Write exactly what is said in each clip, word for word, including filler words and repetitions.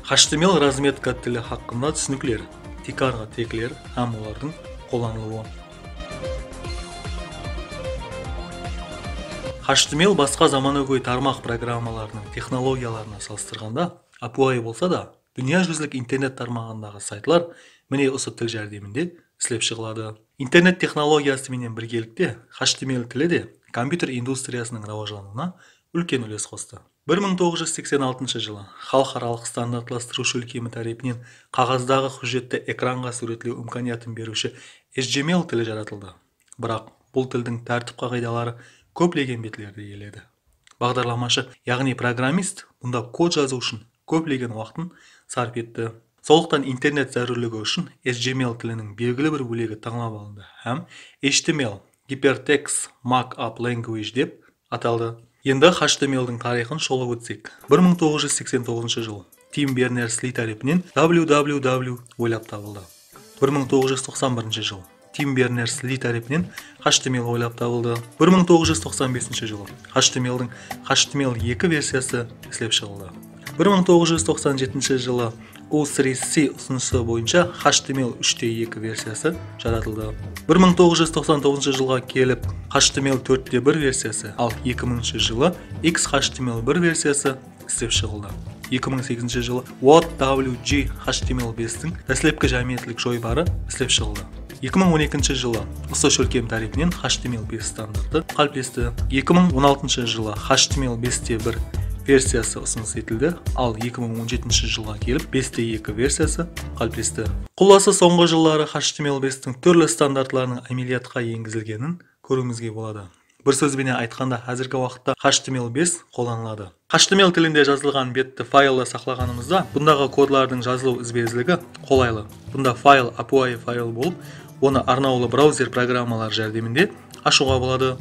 H T M L razmetka tili haqqında túsinikler, tiykarǵı tekler hám olardıń qollanılıwı. H T M L basqa zamanagóy tarmaq programmalarınıń texnologiyalarına salıstırǵanda ápiwayı bolsa da, dúnya júzilik internet tarmaǵındaǵı saytlar mine usı til járdeminde islep shıǵıladı. Internet texnologiyası menen birgelikte H T M L tili de kompyuter industriyasınıń rawajlanıwına úlken úles qostı. Bir mıń toǵız júz seksen altınshı jılı xalıqaralıq standartlastırıwshı úlkemi tárepinen qaǵazdaǵı hújjetti ekranǵa súwretlew imkaniyatın beriwshi H T M L tili jaratıldı. Biraq bul tildiń tártip-qaǵıydaları kóplegen betlerdi iyeledi. Baǵdarlamashı, yaǵnıy programmist bunda kod jazıw ushın kóplegen waqtın sarp etti. Sonlıqtan internet zárúrligi ushın H T M L tiliniń belgili bir bólegi tańlap alındı hám H T M L, Hypertext Markup Language dep ataldı. Endi H T M L-diń tariyxın sholup ótsek, bir mıń toǵız júz seksen toǵızınshı jıl Tim Berners-Li tárepinen W W W oylap tabıldı. Bir mıń toǵız júz toqsan birinshi jıl Tim Berners-Li tárepinen H T M L oylap tabıldı. Bir mıń toǵız júz toqsan besinshi jılı H T M L-diń H T M L eki versiyası islep shıǵıldı. Bir mıń toǵız júz toqsan jetinshi jılı U three C usınısı boyınsha H T M L úshte eki versiyası jaratıldı. Bir mıń toǵız júz toqsan toǵızınshı jılǵa kelip H T M L tórtte bir versiyası, al eki mıńınshı jılı X H T M L bir versiyası islep shıǵıldı. Eki mıń segizinshi jılı Word W G H T M L bestiń dáslepki jámiyetlik joybarı islep shıǵıldı. Eki mıń on ekinshi jılı usı shólkem tárepinen H T M L bes standartı qáliplesti. Eki mıń on altınshı jılı H T M L beste bir versiyası usınıs etildi, al eki mıń on jetinshi jılǵa kelip beste eki versiyası qáliplesti. Qullası, sońǵı jılları H T M L bestiń túrli standartlarınıń ámeliyatqa engizilgenin kóriwimizge boladı. Bir sóz benen aytqanda, házirgi waqıtta H T M L bes qollanıladı. H T M L tilinde jazılǵan betti faylda saqlaǵanımızda, bundaǵı kodlardıń jazılıw izbe-izligi qolaylı. Bunda fayl ápiwayı fayl bolıp, onı arnawlı brauzer programmaları járdeminde ashıwǵa boladı.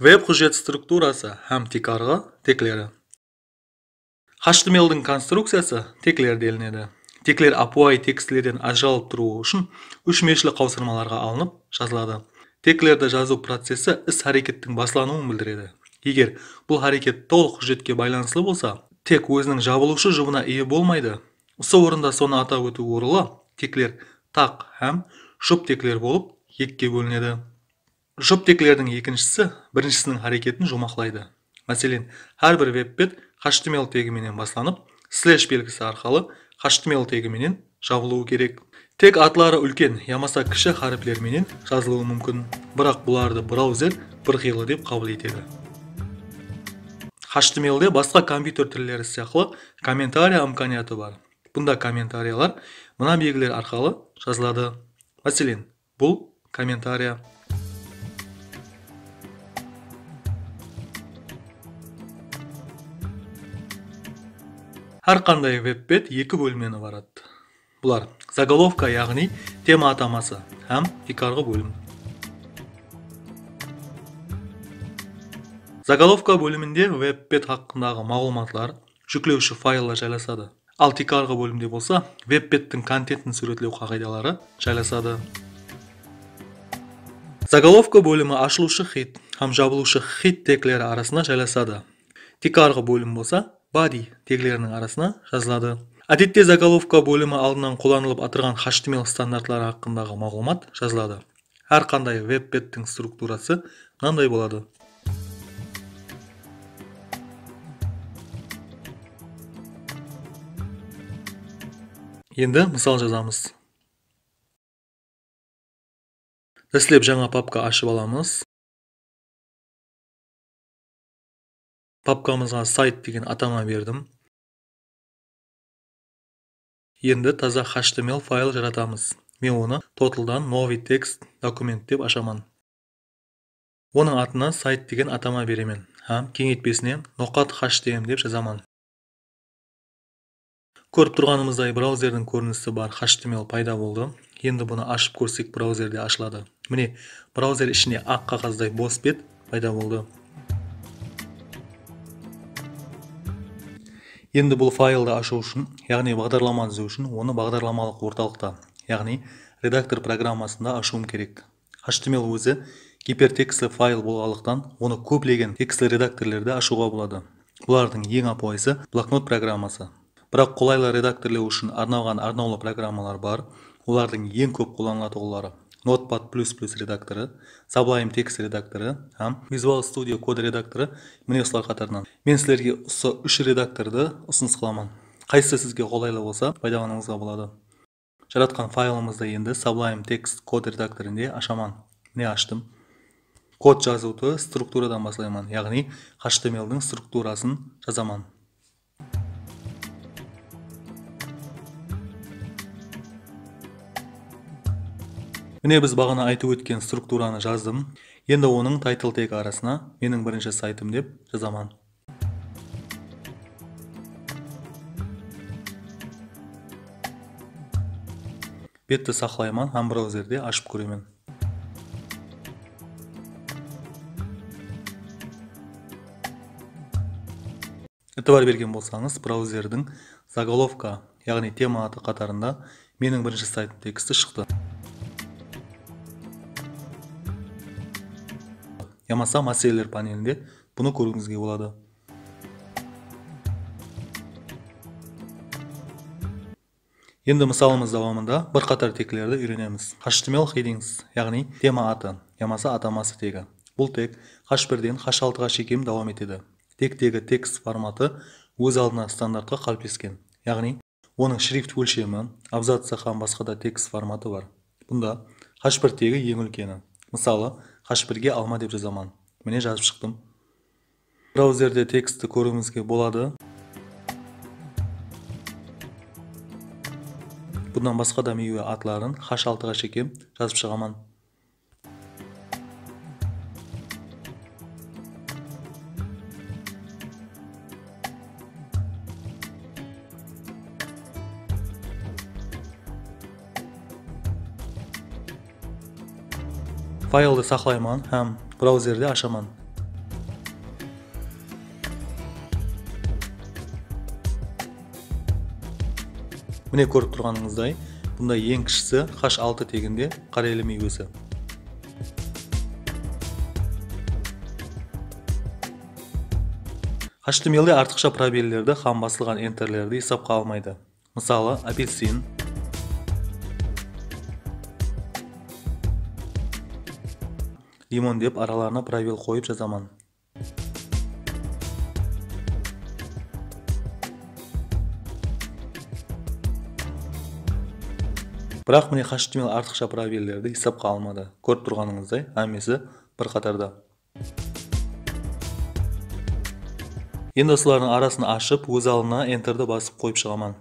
Veb hújjet strukturası hám tiykarǵı tekleri. H T M L-diń konstrukciyası tekler delinedi. Tekler ápiwayı tekstlerden ajıralıp turıwı ushın úshmúyeshli qawsırmalarǵa alınıp jazıladı. Teklerdi jazıw procesi is-hárekettiń baslanıwın bildiredi. Eger bul háreket tolıq hújjetke baylanıslı bolsa, tek óziniń jabılıwshı juwına iye bolmaydı. Usı orında sonı atap ótiw orınlı, tekler taq hám jup tekler bolıp ekikke bólinedi. Jup teklerdiń ekinshisi birinshisiniń háreketin juwmaqlaydı. Máselen, hár bir veb bet H T M L tegi menen baslanıp, slesh belgisi arqalı H T M L tegi menen jabılıwı kerek. Teg atları úlken yamasa kishi háripler menen jazılıwı múmkin, biraq bulardı brauzer bir qıylı dep qabıl etedi. H T M L-de basqa kompyuter tilleri sıyaqlı kommentariya imkaniyatı bar. Bunda kommentariyalar mına belgiler arqalı jazıladı. Máselen, bul kommentariya. Hár qanday veb bet eki bólimnen ibarat. Bular zagolovka, yaǵnıy tema ataması hám tiykarǵı bólim. Zagolovka bóliminde veb bet haqqındaǵı maǵlıwmatlar, júklewshi fayllar jaylasadı. Al tiykarǵı bólimde bolsa veb bettiń kontentin súwretlew qaǵıydaları jaylasadı. Zagolovka bólimi ashılıwshı xit hám jabılıwshı xit tegleri arasına jaylasadı. Tiykarǵı bólim bolsa body tegleriniń arasına jazıladı. Ádette zagolovka bólimi aldınan qollanılıp atırǵan H T M L standartları haqqındaǵı maǵlıwmat jazıladı. Hár qanday veb bettiń strukturası mınanday boladı. Endi mısal jazamız. Dáslep jańa papka ashıp alamız. Papkamızǵa sayt degen atama berdim. Endi taza H T M L fayl jaratamız. Men onı totaldan novıy tekst dokument dep ashaman. Onıń atına sayt degen atama beremen hám keńeytpesine noqat H T M dep jazaman. Kórip turǵanımızday, brauzerdiń kórinisi bar H T M L payda boldı. Endi bunı ashıp kórsek, brauzerde ashıladı. Mine, brauzer ishinde aq qaǵazday bos bet payda boldı. Endi bul fayldı ashıw ushın, yaǵnıy baǵdarlama dúziw ushın onı baǵdarlamalıq ortalıqta, yaǵnıy redaktor programmasında ashıwım kerek. H T M L ózi gipertekstli fayl bolǵanlıqtan, onı kóplegen tekstli redaktorlerde ashıwǵa boladı. Bulardıń eń ápiwayısı bloknot programması. Biraq qolaylı redaktorlew ushın arnalǵan arnawlı programmalar bar. Olardıń eń kóp qollanılatuǵınları Notepad plus plus redaktorı, Sublime Text redaktorı hám Visual Studio Code redaktorı, mine usılar qatarınan. Men sizlerge usı úsh redaktordı usınıs qılaman. Qaysı sizge qolaylı bolsa, paydalanıwıńızǵa boladı. Jaratqan faylımızdı endi Sublime Text Code redaktorında ashaman. Mine, ashtım. Kod jazıwdı strukturadan baslayman, yaǵnıy H T M L-diń strukturasın jazaman. Mine, biz baǵana aytıp ótken strukturanı jazdım. Endi onıń title tegi arasına meniń birinshi saytım dep jazaman. Betti saqlayman hám brauzerde ashıp kóremen. Itibar bergen bolsańız, brauzerdiń zagolovka, yaǵnıy tema atı qatarında meniń birinshi saytım teksti shıqtı. Yamasa masaleler panelinde bunı kóriwińizge boladı. Endi mısalımız dawamında bir qatar teglerdi úyrenemiz. H T M L headings, yaǵnıy tema atı yamasa ataması tegi. Bul teg H birden H altıǵa shekem dawam etedi. Tegtegi tekst formatı óz aldına standartqa qáliplesken, yaǵnıy onıń shrift ólshemi, abzatsı hám basqa da tekst formatı bar. Bunda H bir tegi eń úlkeni. Mısalı, H birge alma dep jazaman. Mine, jazıp shıqtım. Brauzerde tekstti kóriwińizge boladı. Bunnan basqa da miywe atların H altıǵa shekem jazıp shıǵaman. Fayldı saqlayman hám brauzerde ashaman. Mine, kórip turǵanıńızday, bunda eń kishisi H altı teginde qareli miywesi. H T M L de artıqsha probellerdi hám basılǵan enterlerdi esapqa almaydı. Mısalı, apelsin, limon dep aralarına probel qoyıp jazaman. Biraq mine, H T M L artıqsha probellerdi esapqa almadı. Kórip turǵanıńızday, hámmesi bir qatarda. Endi usılardıń arasın ashıp, óz aldına enterdi basıp qoyıp shıǵaman.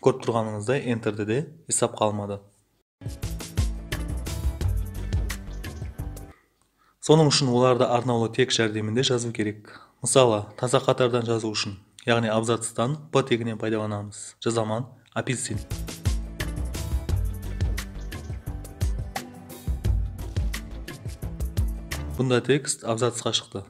Kórip turǵanıńızday, enterdi de esapqa almadı. Sonıń ushın olardı arnawlı teg járdeminde jazıw kerek. Mısalı, taza qatardan jazıw ushın, yaǵnıy abzatstan P teginen paydalanamız. Jazaman, apelsin. Bunda tekst abzatsqa shıqtı.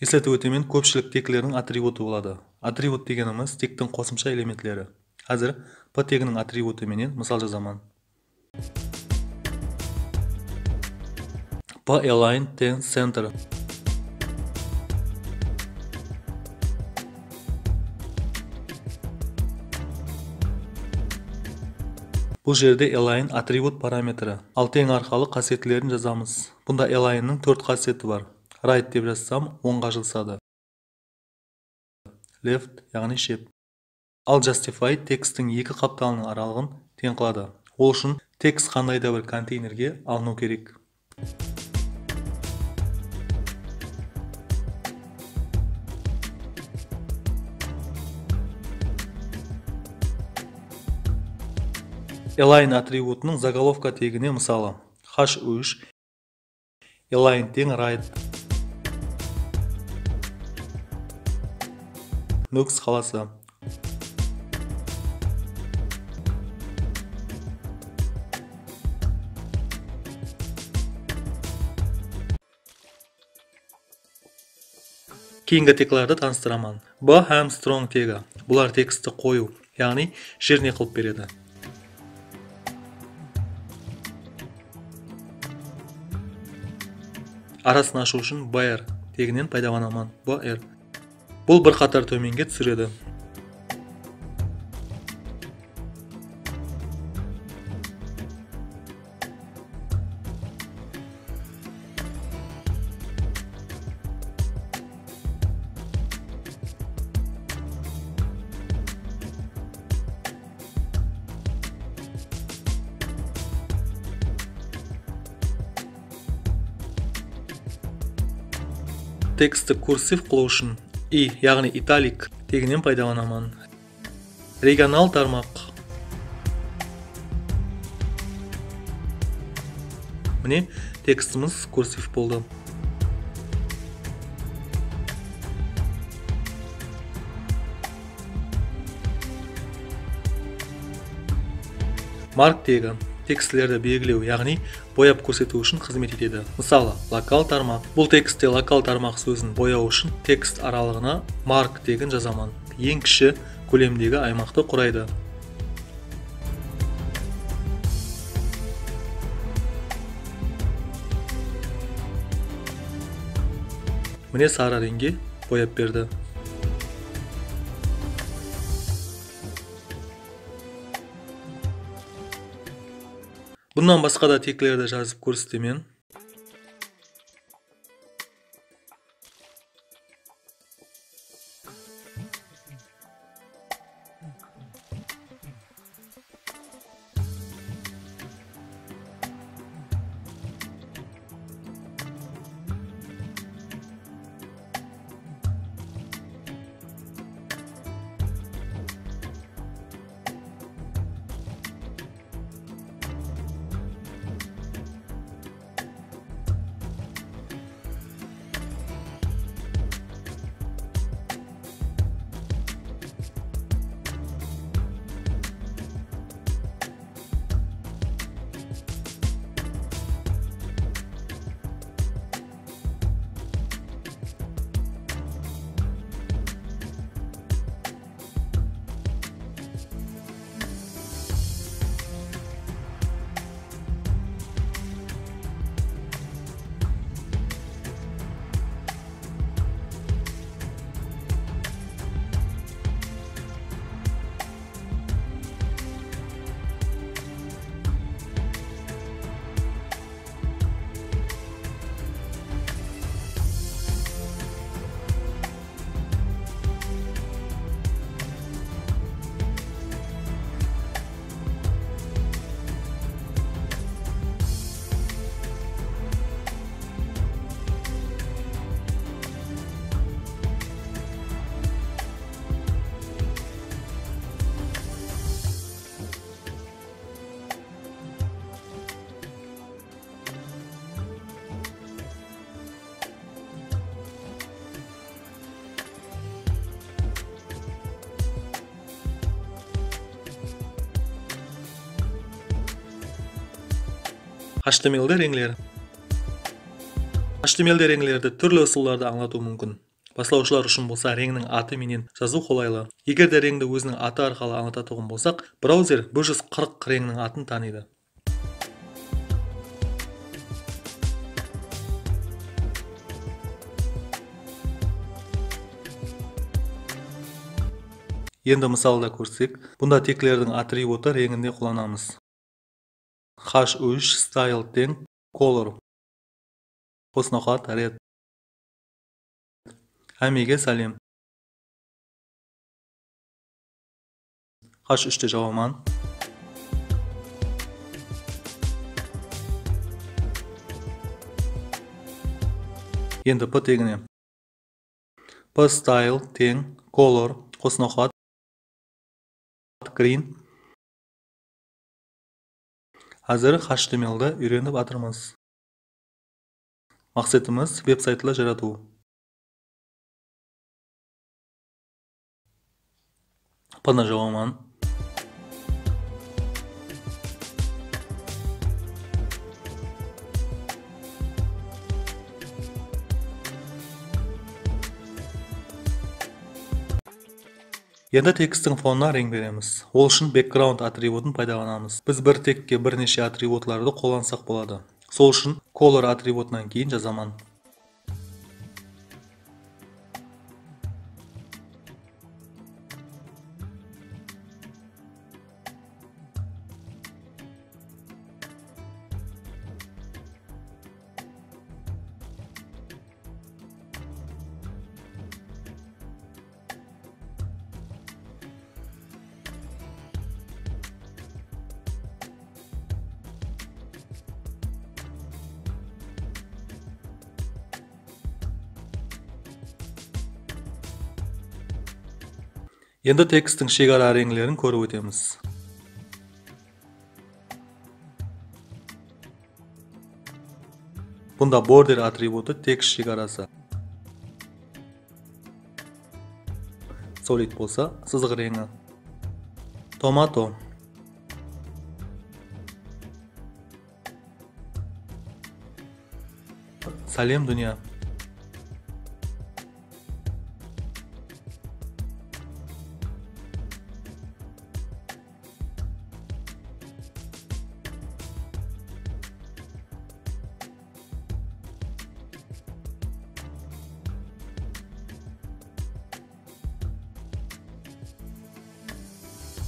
Esletip ótemen, kópshilik teglerdiń atributı boladı. Atribut degenimiz tegtiń qosımsha elementleri. Házir P teginiń atributı menen mısal jazaman. P align ten center. Bul jerde align atribut parametri, al teń arqalı qásiyetlerin jazamız. Bunda alignniń tórt qásiyeti bar. Right dep jazsam, ońǵa jılsadı. Left, yaǵnıy shep. Al justify teksttiń eki qaptalınıń aralıǵın teń qıladı. Ol ushın tekst qanday da bir konteynerge alınıw kerek. Align atributınıń zagolovka tegine mısalı. H úsh, align teń right. Nókis qalası. Keyingi teglerdi tanıstıraman. B hám strong tegi. Bular tekstti qoyıw, yaǵnıy jerine qılıp beredi. Arasın ashıw ushın B R teginen paydalanaman. B R. Bul bir qatar tómenge túsiredi. Tekstti kursiv qılıw ushın I, yaǵnıy italik teginen paydalanaman. Regional tarmaq. Mine, tekstimiz kursiv boldı. Mark tegi tekstlerdi belgilew, yaǵnıy boyap kórsetiw ushın xızmet etedi. Mısalı, lokal tarmaq. Bul tekstte lokal tarmaq sózin boyaw ushın tekst aralıǵına mark tegin jazaman. Eń kishi kólemdegi aymaqtı quraydı. Mine, sarı reńge boyap berdi. Bunnan basqa da teglerdi jazıp kórsetemen. H T M L-de reńler. H T M L-de reńlerdi túrli usıllarda ańlatıw múmkin. Baslawshılar ushın bolsa reńniń atı menen jazıw qolaylı. Eger de reńdi óziniń atı arqalı ańlatatuǵın bolsaq, brauzer bir júz qırq reńniń atın tanıydı. Endi mısalda kórsek, bunda teglerdiń atributı reńinde qollanamız. H úsh style teń color. Qos noqat red. Hámmege sálem. H úshti jawaman. Endi P tegine. P style teń color qos noqat green. Házir H T M L-di úyrenip atırmız. Maqsetimiz veb-saytlar jaratıw. P-nı jawaman. Endi teksttiń fonına reń beremiz. Ol ushın background atributın paydalanamız. Biz bir tekke bir neshe atributlardı qollansaq boladı. Sol ushın color atributınan keyin jazaman. Endi teksttiń shegara reńlerin kórip ótemiz. Bunda border atributı tekst shegarası. Solid bolsa sızıq reńi. Tomato. Sálem, dúnya.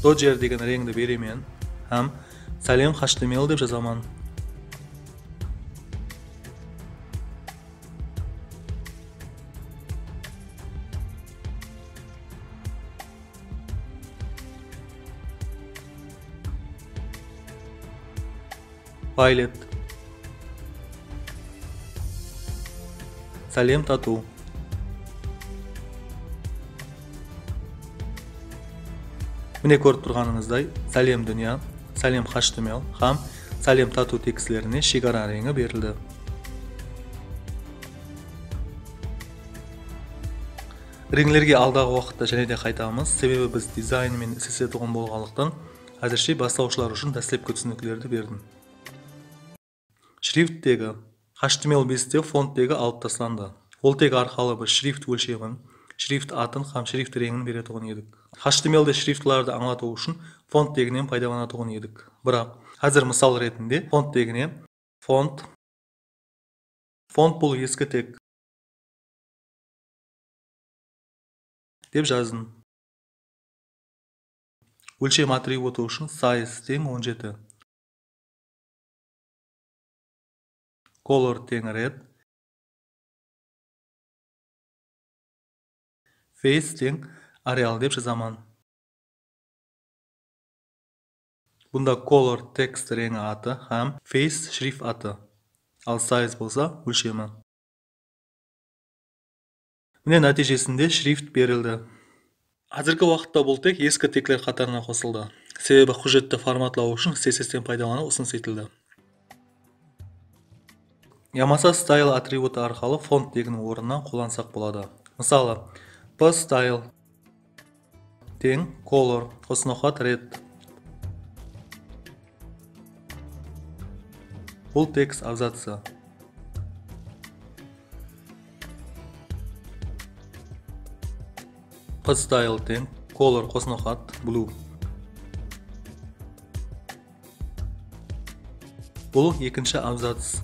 Dodger degen reńdi beremen hám Sálem H T M L dep jazaman. Violet. Sálem, tatuw. Mine, kórip turǵanıńızday, Sálem, dúnya, Sálem, H T M L hám Sálem, tatuw tekstlerine shegara reńi berildi. Reńlerge aldaǵı waqıtta jáne de qaytamız, sebebi biz dizayn menen islesetuǵın bolǵanlıqtan, házirshe baslawshılar ushın dáslepki túsiniklerdi berdim. Shrift tegi. H T M L beste font tegi alıp taslandı. Ol teg arqalı biz shrift ólshemin, shrift atın hám shrift reńin beretuǵın edik. H T M L de shriftlardı ańlatıw ushın font teginen paydalanatuǵın edik. Biraq, házir mısal retinde font tegine font, font bul eski teg. Dep jazdım. Ólshem atributı ushın size teń on jeti. Color teń red. Face teń Arial dep jazaman. Bunda color tekst reńi atı hám face shrift atı, al size bolsa ólshemi. Mine, nátiyjesinde shrift berildi. Házirgi waqıtta bul teg eski tegler qatarına qosıldı. Sebebi hújjetti formatlaw ushın C S S ten paydalanıw usınıs etildi. Yamasa style atributı arqalı font teginiń ornına qollansaq boladı. Mısalı, p style teń color qosnoqat red. Bul tekst abzatsı. P style teń color qosnoqat blue. Bul ekinshi abzats.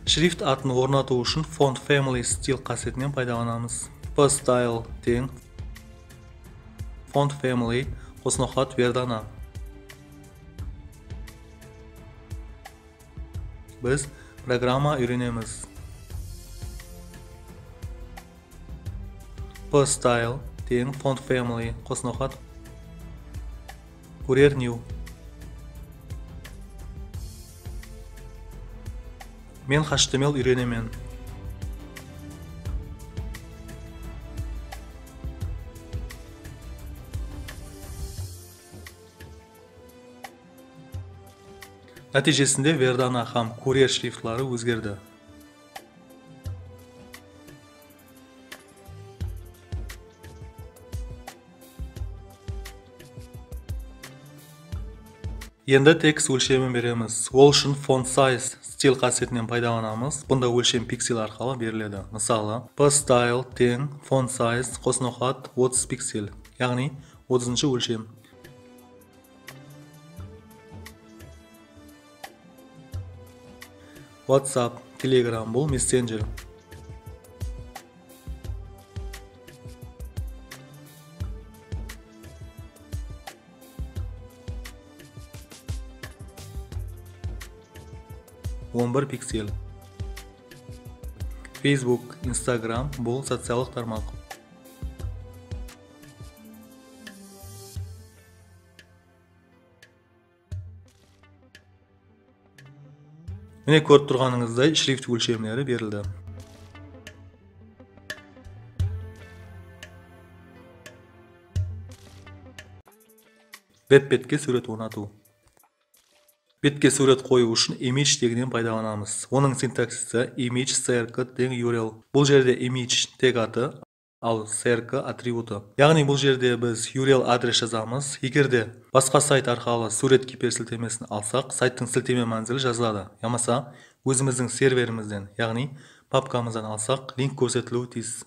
Shrift atın ornatıw ushın font family stil qásetinen paydalanamız. P style teń font family qosnoqat Verdana. Biz programma úyrenemiz. P style teń font family qosnoqat Kurer new. Men H T M L úyrenemen. Nátiyjesinde Verdana hám Kurer shriftları ózgerdi. Endi tekst ólshemin beremiz. Ol ushın font size stil qásiyetinen paydalanamız. Bunda ólshem piksel arqalı beriledi. Mısalı, P style teń font size qos noqat otız piksel, yaǵnıy otızınshı ólshem. WhatsApp, Telegram, bul messenjer. On bir piksel. Facebook, Instagram, bul sociallıq tarmaq. Mine, kórip turǵanıńızday, shrift ólshemleri berildi. Web betke súwret ornatıw. Betke súwret qoyıw ushın image teginen paydalanamız. Onıń sintaksisi image C R K teń U R L. Bul jerde image teg atı, al C R K atributı. Yaǵnıy bul jerde biz U R L adres jazamız. Eger de basqa sayt arqalı súwret gipersiltemesin alsaq, sayttıń silteme mánzili jazıladı. Yamasa ózimizdiń serverimizden, yaǵnıy papkamızdan alsaq, link kórsetiliwi tiyis.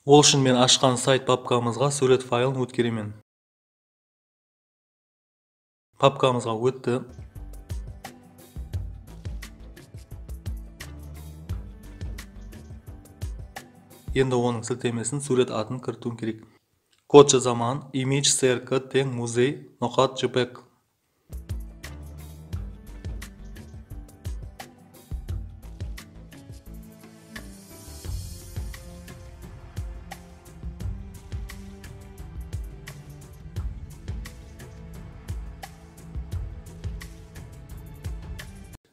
Ol ushın men ashqan sayt papkamızǵa súwret faylın ótkeremen. Papkamızǵa ótti. Endi onıń siltemesin, súwret atın kiritiwim kerek. Kod jazaman, image C R K teń muzey noqat J P G.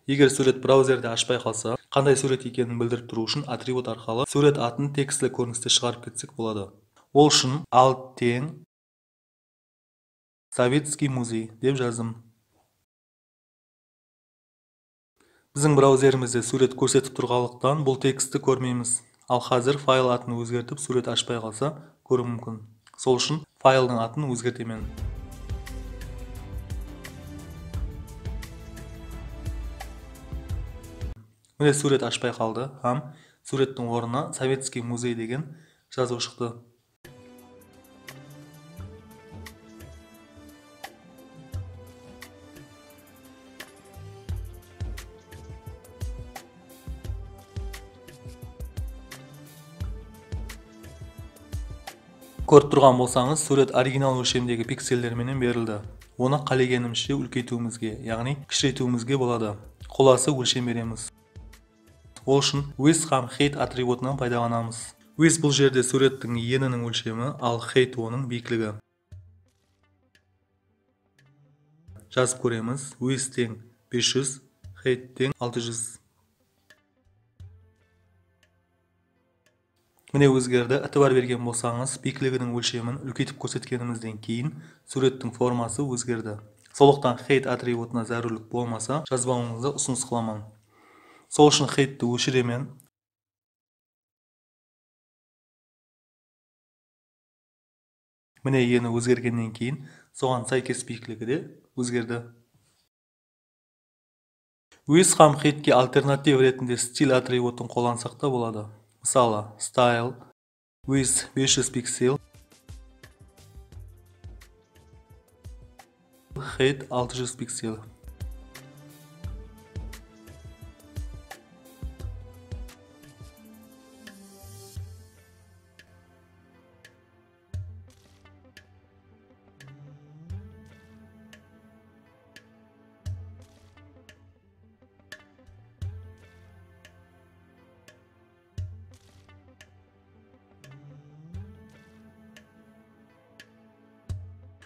Eger súwret brauzerde ashpay qalsa, qanday súwret ekenin bildirip turıw ushın atribut arqalı súwret atın tekstli kóriniste shıǵarıp ketsek boladı. Ol ushın alt teń Savitskiy muzey dep jazdım. Biziń brauzerimizde súwret kórsetip turǵanlıqtan, bul tekstti kórmeymiz. Al házir fayl atın ózgertip, súwret ashpay qalsa, kóriw múmkin. Sol ushın fayldıń atın ózgertemen. Mine, súwret ashpay qaldı hám súwrettiń ornına Savitskiy muzey degen jazıw shıqtı. Kórip turǵan bolsańız, súwret original ólshemdegi pikseller menen berildi. Onı qálegenimizshe úlkeytiwimizge, yaǵnıy kishireytiwimizge boladı. Qolası ólshem beremiz. Ol ushın width hám height atributınan paydalanamız. Width bul jerde súwrettiń eniniń ólshemi, al height onıń biyikligi. Jazıp kóremiz. Width teń bes júz, height teń altı júz. Mine, ózgerdi. Itibar bergen bolsańız, biyikliginiń ólshemin úlkeytip kórsetkenimizden keyin súwrettiń forması ózgerdi. Sonlıqtan height atributına zárúrlik bolmasa, jazbawıńızdı usınıs qılaman. Sol ushın heightti óshiremen. Mine, eni ózgergennen keyin soǵan sáykes biyikligi de ózgerdi. Width hám heightke alternativ retinde stil atributın qollansaq ta boladı. Mısalı, style, width bes júz piksel, height altı júz piksel.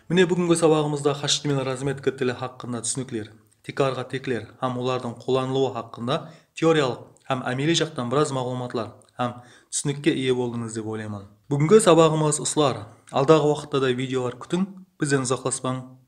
Mine, búgingi sabaǵımızda H T M L razmetka tili haqqında túsinikler. tiykarǵı tekler hám olardıń qollanılıwı haqqında teoriyalıq hám ámeliy jaqtan biraz maǵlıwmatlar hám túsinikke iye boldıńız dep oylayman. Búgingi sabaǵımız usılar. Aldaǵı waqıtta da videolar kútiń, bizden uzaqlaspań.